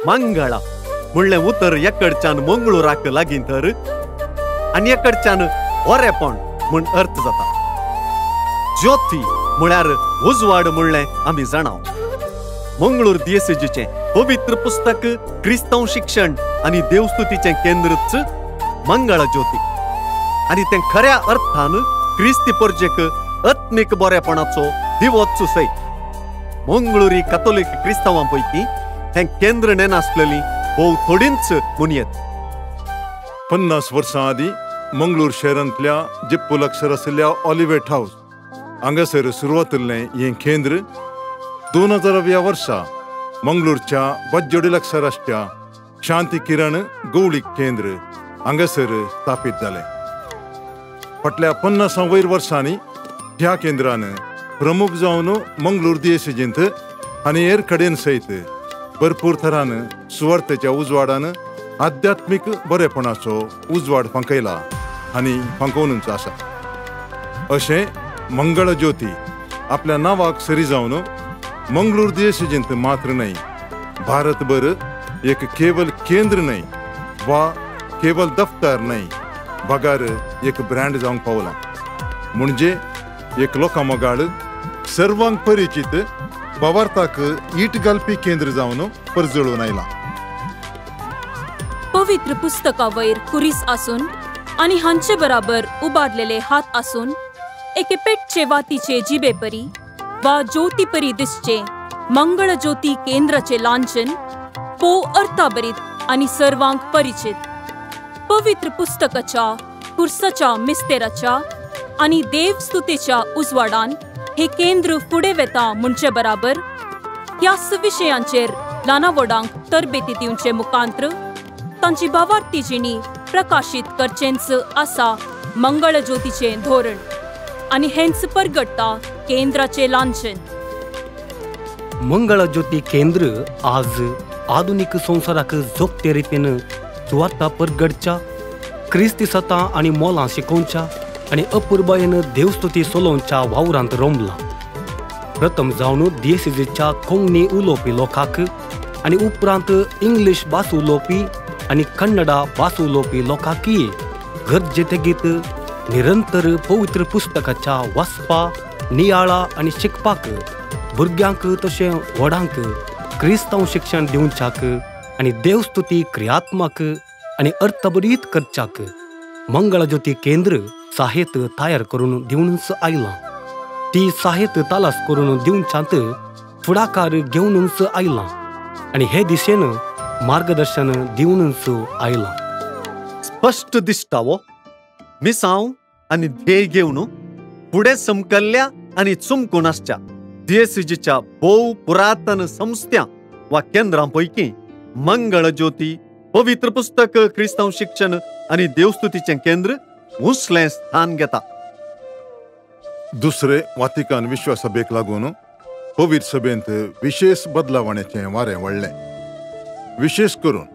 मंगळा म्हणलें उतर एकडच्यान मंगळूराक लागीं तर आनी एकडच्यान बरेपण म्हूण अर्थ जाता. ज्योती म्हळ्यार उजवाड म्हणलें आमी जाणाव. मंगळूर दियेसेजीचें पवित्र पुस्तक क्रिस्तांव शिक्षण आनी देवस्तुतीचें केंद्रच मंगळ ज्योती आनी तें खऱ्या अर्थान क्रिस्ती परजेक आत्मीक बरेपणाचो दिवोच सय. मंगळुरी कॅथोलिक क्रिस्तांवां पैकी हें केंद्र नेनासलेली भोव थोडींच म्हणयेत. 50 वर्सां आदीं मंगळूर शहरांतल्या जिप्पू लागसर आशिल्ल्या ऑलिवेट हावस हांगासर सुरवात हें केंद्र 2000व्या वर्सा मंगळूरच्या बज्जोडी लागसर आसच्या शांती किरण गौळीक केंद्र हांगासर स्थापीत जालें. फाटल्या 50 वयर वर्सांनी ह्या केंद्रान प्रमुख जावन मंगळूर दियेसेजींत आनी हेर कडेन सयत भरपूर थरान सुवार्थेच्या उजवाडान आध्यात्मीक बरेपणाचो उजवाड फांकयला आनी फांकोवनूच आसा. अशें मंगळ ज्योती आपल्या नांवाक सरी जावन मंगळूर दियेसेजींत मात्र न्हय भारतभर एक केवल केंद्र न्हय वा केवल दफ्तर न्हय बगार एक ब्रँड जावंक पावलां. म्हणजे एक लोकां मोगाळ सर्वांक परिचित भावार्थाक ईट घालपी केंद्र जावन परजळून आयलां. पवित्र पुस्तका वयर कुरीस आसून आनी हांचे बराबर उबारलेले हात आसून एके पेटचे वातीचे जिबेपरी वा ज्योतीपरी दिसचे मंगळ ज्योती केंद्राचे लांछन पो अर्थाभरीत आनी सर्वांक परिचित. पवित्र पुस्तकाच्या कुर्साच्या मिस्तेराच्या आनी देवस्तुतेच्या उजवाडान हे केंद्र फुडें वेता म्हणचे बराबर ह्याच विशयांचेर ल्हाना व्हडांक तरबेती दिवचे मुखांत्र तांची भावार्थी जिणी प्रकाशीत करचेंच आसा मंगळ ज्योतीचें धोरण आनी हेंच परगटता केंद्राचें लांछन. मंगळ ज्योती केंद्र आज आधुनीक संवसाराक जोखते रितीन सुवार्ता परगडच्या क्रिस्ती सतां आनी मोलां शिकोवच्या आनी अपुरबायेन देवस्तुती सोलोवच्या वावरांत रोमलां. प्रथम जावन दियेसेजीच्या कोंकणी उलोवपी लोकांक आनी उपरांत इंग्लीश भास उलोवपी आनी कन्नडा भास उलोवपी लोकांकय गरजे तेगीत निरंतर पवित्र पुस्तकाच्या वाचपा नियाळा आनी शिकपाक भुरग्यांक तशें व्हडांक क्रिस्तांव शिक्षण दिवच्याक आनी देवस्तुती क्रियात्मक आनी अर्थभरीत करच्याक मंगळ ज्योती केंद्र साहित्य तयार करून दिवनूच आयलां. ती साहित्य तालास करून दिवच्यांत फुडाकार घेवनूच आयलां आनी हे दिशेन मार्गदर्शन दिवनूच आयलां. स्पश्ट दिसता वो मिसांव आनी ध्येय घेवन फुडें समकल्ल्या आनी चुमकून आसच्या दियेसेजीच्या भोव पुरातन संस्थ्यां वा केंद्रां पैकी मंगळ ज्योती पवित्र पुस्तक क्रिस्तांव शिक्षण आनी देवस्तुतीचें केंद्र उंचलें स्थान घेता. दुसरे वातिकान विश्वसभेक लागून पवित्र सभेंत विशेष बदलावण्याचें वारें वाडलें. विशेष करून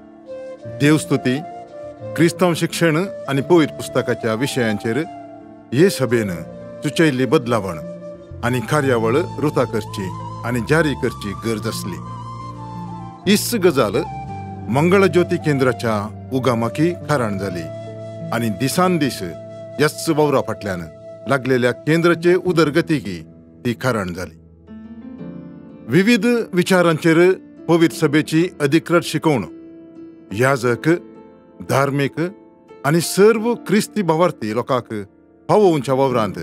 देवस्तुती क्रिस्तांव शिक्षण आनी पवित्र पुस्तकाच्या विशयांचेर हे सभेन सुचयल्ली बदलावण आनी कार्यावळ रुता करची आनी जारी करची गरज आसली. हीच गजाल मंगळ ज्योती केंद्राच्या उगामाकी कारण जाली आनी दिसान दीस ह्याच वावरा फाटल्यान लागलेल्या केंद्राचे उदरगतीकी ती कारण जाली. विविध विचारांचेर पवित्र सभेची अधिकृत शिकवण याजक धार्मीक आनी सर्व क्रिस्ती भावार्थी लोकांक पावोवच्या वावरांत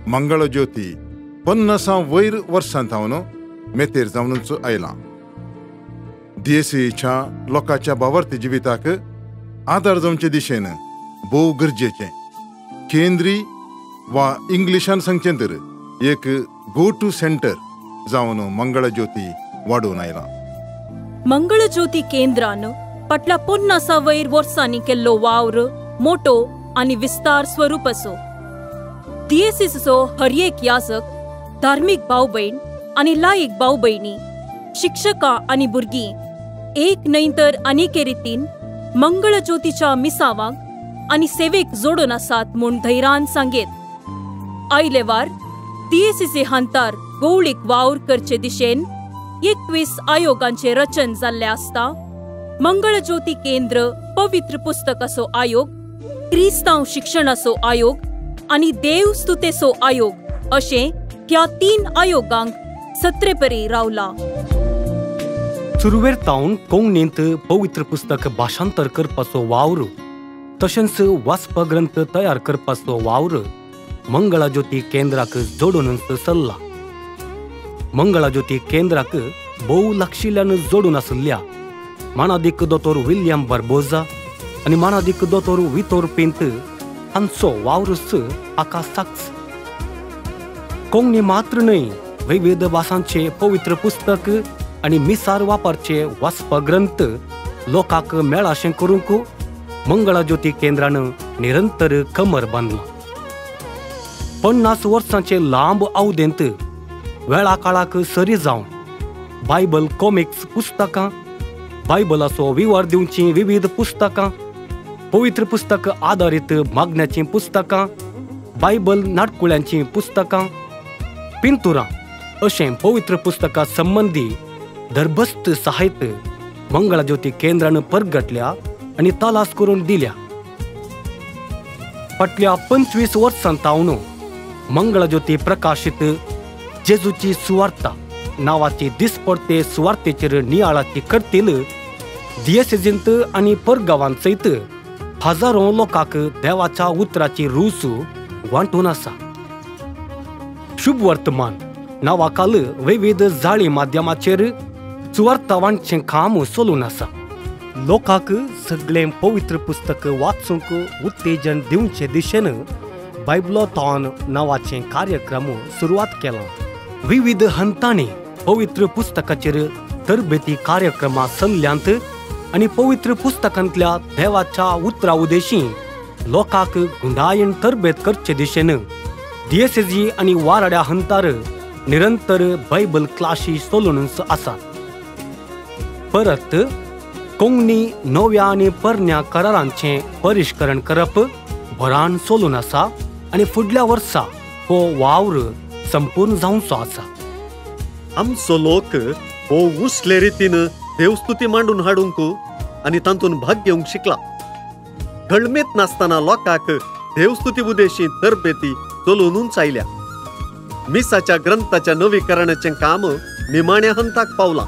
मंगळ ज्योती 50 वयर वर्सां थावन मेतेर जावनूच आयलां. दियेसेजीच्या लोकांच्या भावार्थी जिविताक आदार जावचे दिशेन भोव गरजेचें केंद्री वा इंग्लिशान सांगचें तर एक गो टू सेंटर जावन मंगळ ज्योती वाडोवन आयलां. मंगळ ज्योती केंद्रान फाटल्या 50 वयर वर्सांनी केल्लो वावर मोटो आनी विस्तार स्वरूप असो. दियेसेजीचो हर एक याजक धार्मीक भाव भयण आनी लायक भाव भयणी शिक्षकां आनी भुरगीं एक न्हय तर अनेके रितीन मंगळ ज्योतीच्या मिसावांक आनी सेवेक जोडून आसात म्हूण धैर्यान सांगेत. आयलेवार दियेसेजी हांतार गौळीक वावर करचे दिशेन 21 आयोगांचे रचन जाल्लें आसता मंगळज्योती केंद्र पवित्र पुस्तकाचो आयोग, क्रिस्तांव शिक्षणाचो आयोग आनी देव स्तुतेचो आयोग अशें ह्या 3 आयोगांक सत्रेपरी रावला। सुरवेर तावन कोंकणींत पवित्र पुस्तक भाशांतर करपाचो वावर तशेंच वाचप ग्रंथ तयार करपाचो वावर मंगळज्योती केंद्राक जोडूनच चल्ला। मंगळज्योती केंद्राक भोव लागशिल्ल्यान जोडून आशिल्ल्या मानादीक दोतोर विल्यम बार्बोजा आनी मानादीक दोतोर वितोर पिंत हांचो वावरूच हाका साक्ष। कोंकणी मात्र न्हय, विविध भासांचे पवित्र पुस्तक आनी मिसार वापरचे वाचप ग्रंथ लोकांक मेळाशें करूंक मंगळज्योती केंद्रान निरंतर कमर बांदला। 50 वर्सांचे लांब अवधेंत वेळा काळाक सरी जावन बायबल कॉमिक्स पुस्तकां, बायबलाचो विवर दिवचीं विविध पुस्तकां, पवित्र पुस्तक आदारीत मागण्याचीं पुस्तकां, बायबल नाटकुळ्यांचीं पुस्तकां, पिंतुरां अशें पवित्र पुस्तका संबंदी दरबस्त साहित्य मंगळज्योती केंद्रान परगटल्या आनी तलास करून दिल्या। फाटल्या 25 वर्सां तावन मंगळज्योती प्रकाशीत जेजूची सुवार्ता नांवाची दिसपडते सुवार्तेचेर नियाळाची करतील दियेसेजींत आनी परगांवांत सयत हजारो लोकांक देवाच्या उतराची रूच वांटून आसा। शुभ वर्तमान नांवाखाल विविध जाळी माध्यमाचेर सुवार्ता वांटचें काम चलून आसा। लोकांक सगळें पवित्र पुस्तक वाचूंक उत्तेजन दिवचे दिशेन बायबलोथॉन नांवाचें कार्यक्रम सुरवात केला। विविध हंतांनी पवित्र पुस्तकाचेर तरबेती कार्यक्रमां चल्ल्यांत आनी पवित्र पुस्तकांतल्या देवाच्या उतरा उदेशी लोकांक गुंडायन तरबेत करचे दिशेन दियेसेजी आनी वाराड्या हंतार निरंतर बायबल क्लासी चलूनच आसात। परत कोंकणी नव्या आनी परण्या करारांचें परिष्करण करप भरान चलून आसा आनी फुडल्या वर्सा हो वावर संपूर्ण जावचो आसा। आमचो लोक हो उसले रितीन देवस्तुती मांडून हाडूंक आनी तातूंत भाग घेवंक शिकला। घळमेत नासतना लोकांक देवस्तुती उदेशी तरबेती चलूनच आयल्या। मिसाच्या ग्रंथाच्या नवीकरणाचें काम निमाण्या हंताक पावलां।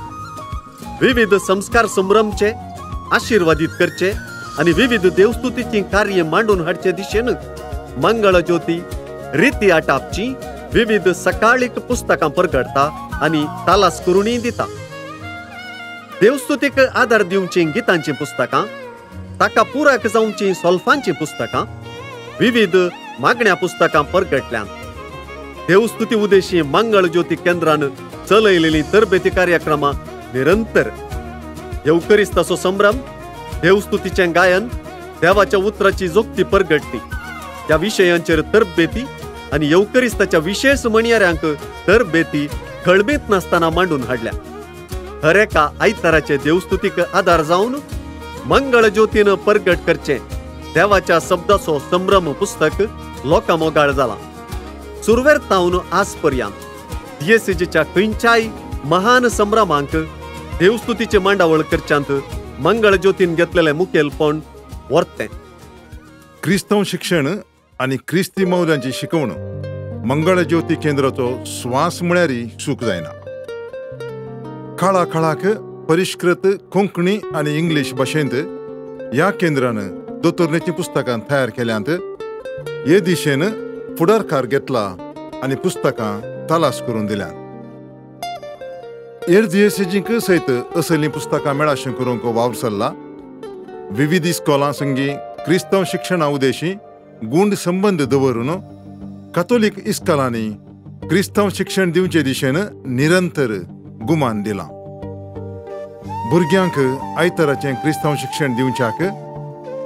विविध संस्कार संभ्रमचे आशीर्वादीत करचे आनी विविध देवस्तुतीचीं कार्य मांडून हाडचे दिशेन मंगळज्योती रिती आटापची विविध सकाळीक पुस्तकां परगडटा आनी तालास करूनय दिता। देवस्तुतीक आदार दिवचीं गितांचीं पुस्तकां, ताका पुराक जावचीं सोल्फांचीं पुस्तकां, विविध मागण्या पुस्तकां परगटल्यान। देवस्तुती उदेशी मंगळज्योती केंद्रान चलयलेलीं तरबेती कार्यक्रमां निरंतर येवकरिस्ताचो संभ्रम, देवस्तुतीचें गायन, देवाच्या उतराची जोगती परगटली ह्या विशयांचेर तरबेती आनी येवकरिस्ताच्या विशेष म्हणयाऱ्यांक तरबेती खळबेत नासतना मांडून हाडल्या। हर एका आयताराचे देवस्तुतीक आदार जावन मंगळज्योतीन परगट करचें देवाच्या शब्दाचो संभ्रम पुस्तक लोकां मोगाळ जाला। सुरवेर तावन आज पर्यंत दियेसेजीच्या खंयच्याय महान संभ्रमांक देवस्तुतीचे मांडावळ करच्यांत मंगळज्योतीन घेतलेलें मुखेलपण वर्तें। क्रिस्तांव शिक्षण आनी क्रिस्ती मौल्यांची शिकवण मंगळज्योती केंद्राचो स्वास म्हळ्यार चूक जायना। काळा काळाक परिष्कृत कोंकणी आनी इंग्लीश भाशेंत ह्या केंद्रान दोतोरणेचीं पुस्तकां तयार केल्यांत। हे दिशेन फुडारकार घेतला आनी पुस्तकां तलास करून दिल्यांत। हेर दियेसेजींक सयत असलीं पुस्तकां मेळाशें करूंक वावर चल्ला। विविध इस्कॉलां संगी क्रिस्तांव शिक्षणा उदेशी गूंड संबंद दवरून कातोलीक इस्कॉलांनी क्रिस्तांव शिक्षण दिवचे दिशेन निरंतर गुमान दिलां। भुरग्यांक आयताराचें क्रिस्तांव शिक्षण दिवच्याक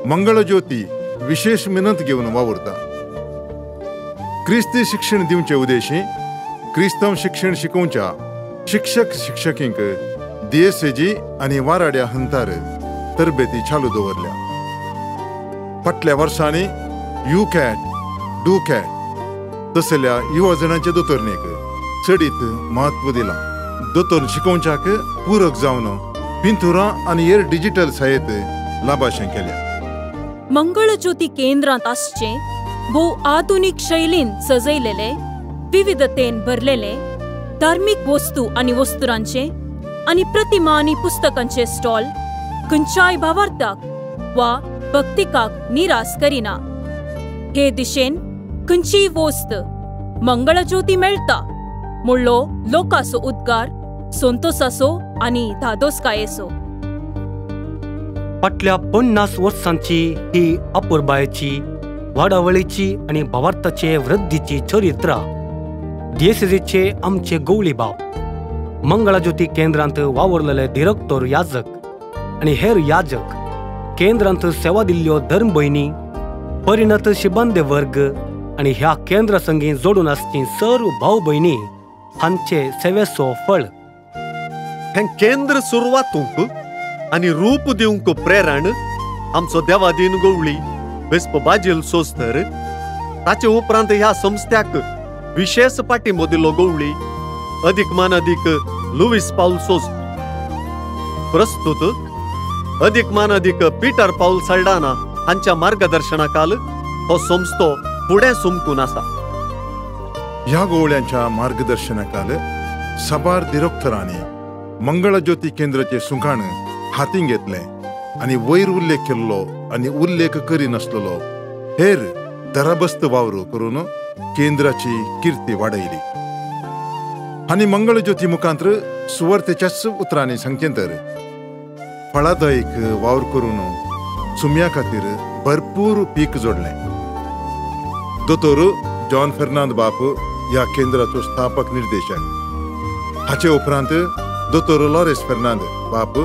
मंगळज्योती विशेष मेहनत घेवन वावुरता। क्रिस्ती शिक्षण दिवचे उदेशी क्रिस्तांव शिक्षण शिकोवच्या शिक्षक शिक्षकींक दियेसेजी आनी वाराड्या हंतार तरबेती चालू दवरल्या। फाटल्या वर्सांनी you cat do cat तसल्या युवजणांचे दोतोरणेक चडीत म्हत्व दिलां। दोतोर शिकोवच्याक पूरक जावन पिंतुरां आनी हेर डिजिटल साहित्य लाभाशें केल्या. मंगळज्योती केंद्रांत आसचें भोव आधुनीक शैलीन सजयलेले, विविधतेन भरलेले धार्मीक वस्तू आनी वस्तुरांचे आनी प्रतिमा आनी पुस्तकांचे स्टॉल खंयच्याय भावार्थाक वा भक्तिकाक निरास करिना. हे दिशेन खंयचीय वस्त मंगळज्योती मेळटा मुळ्ळो लोकासो उद्गार संतोसाचो आनी धादोसकायेचो. फाटल्या 50 वर्सांची ही अपुरबायेची, वाडावळीची आनी भावार्थाचे वृद्धीची चरित्र डिएसेजीचे आमचे गवळी बाप मंगळज्योती केंद्रांत वावरलेले दिरक्तोर याजक आनी हेर याजक, केंद्रांत सेवा दिल्ल्यो धर्मभयणी, परिणत शिबंदे वर्ग आनी ह्या केंद्रा संगी जोडून आसची सर्व भाव भयणी हांचे सेवेचो फळ. हें केंद्र सुरवातूंक आनी रूप दिवंक प्रेरण आमचो देवादीन गवळी बिस्प बाजील सोस्तर, ताचे उपरांत ह्या संस्थ्याक विशेष पाठिंबो दिलो गवळी अदीक मानादीक लुवीस पावल सोज, प्रस्तुत अदीक मानादीक पीटर पावल सल्डाना हांच्या मार्गदर्शनाखाल हो संस्थो फुडें सुमकून आसा. ह्या गवळ्यांच्या मार्गदर्शनाखाल साबार दिरोक्तरांनी मंगळज्योती केंद्राचे सुंखाण हातीं घेतलें आनी वयर उल्लेख केल्लो आनी उल्लेख करिनासलेलो हेर दराबस्त वावर करून केंद्राची कीर्ती वाडयली. आनी मंगळज्योती मुखांत्र सुवार्तेच्याच उतरांनी सांगचें तर फळादायक वावर करून सुम्या खातीर भरपूर पीक जोडलें. दोतोर जॉन फेर्नांद बाप ह्या केंद्राचो स्थापक निर्देशक. हाचे उपरांत दोतोर लॉरेस फेर्नांद बाप,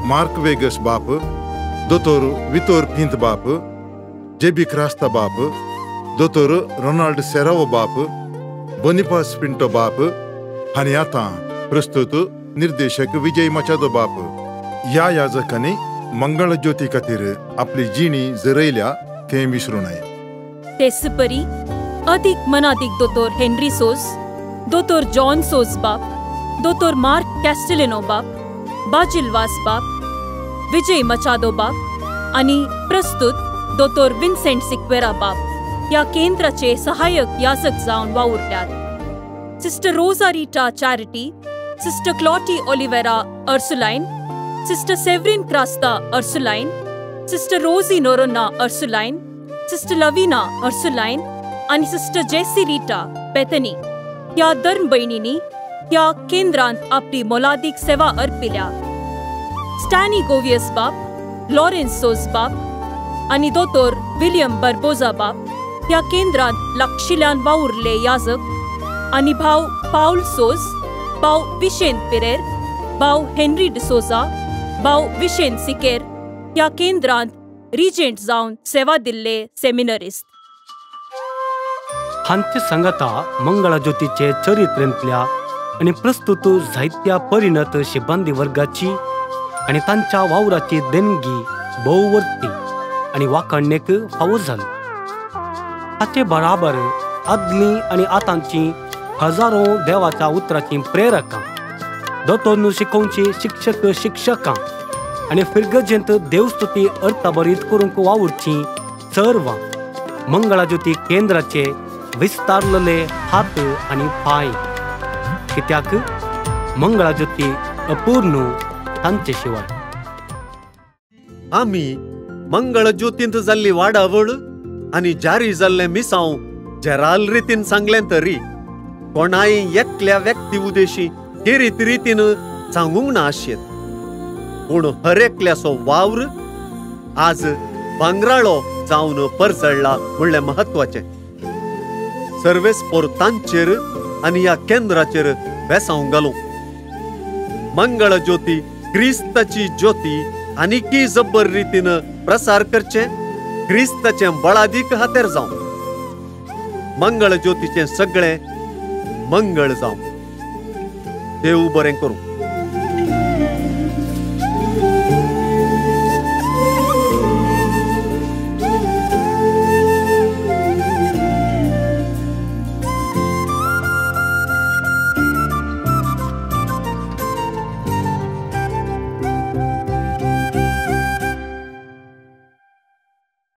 मार्क वेगस बाप, दोतोर वितोर पिंत बाप, जेबी क्रास्ता बाप, दोतोर रोनाल्ड सेरावो बाप, बोनिफास पिंटो बाप आनी आतां प्रस्तुत निर्देशक विजय मचादो बाप ह्या याजकांनी मंगळज्योती खातीर आपली जिणी जरयल्या तें विसरूं नये. तेच परी अदीक मनादीक दोतोर हेनरी सोज, दोतोर जॉन सोज बाप, दोतोर मार्क कॅस्टेलिनो बाप, बाजील वास बाप, विजय मचादो बाप आनी प्रस्तुत दोतोर विन्सेंट सिक्वेरा बाप ह्या केंद्राचे सहाय्यक याजक जावन वावुरल्यात. Sister Rosa Rita Charity, sister Clotty Oliveira Ursuline, sister Severin Crasta Ursuline, sister Rosy Noronha Ursuline, sister Lavina Ursuline आनी सिस्टर जेसी रिटा बेथनी ह्या धर्मभयणींनी ह्या केंद्रांत आपली मोलादीक सेवा अर्पिल्या. स्टॅनी गोवियस बाप, लॉरेन्स सोज बाप आनी दोतोर विलियम बर्बोजा बाप ह्या केंद्रांत लागशिल्ल्यान वावुरले याजक आनी भाव पावल सोज, भाव विशेन पिरेर, भाव हेनरी डिसोजा, भाव विशेन सिकेर ह्या केंद्रांत रिजेंट जावन सेवा दिल्ले सेमिनरिस्त. हांचे सांगाता मंगळज्योतीचे चरित्रेंतल्या आनी प्रस्तुत जायत्या परिणत शिबंदी वर्गाची आनी तांच्या वावराची देणगी भोववर्ती आनी वाखाणणेक फावो जाली. हाचे बराबर आदली आनी आतांची हजारो देवाच्या उतराचीं प्रेरकां, दोतोरनु शिकोवची शिक्षक शिक्षकां आनी फिरगजेंत देवस्तुती अर्थभरीत करूंक वावुरचीं सर्वां मंगळज्योती केंद्राचे विस्तारलेले हात आनी पांय. कित्याक मंगळज्योती अपूर्ण तांचे शिवाय. आमी मंगळज्योतींत जाल्ली वाडावळ आनी जारी जाल्लें मिसांव जेराल रितीन सांगलें तरी कोणाय एकल्या व्यक्ती उदेशी खेरीत रितीन सांगूंक ना आशेत, पूण हर एकल्याचो वावर आज भांगराळो जावन परजळ्ळा म्हणलें म्हत्वाचें. सर्वेस पोर तांचेर आनी ह्या केंद्राचेर बेसांव घालूं. मंगळज्योती क्रिस्ताची ज्योती आनीकय जब्बर रितीन प्रसार करचें, क्रिस्ताचें बळादीक हातेर जावं. मंगळज्योतीचें सगळें मंगळ जावं. देव बरें करूं.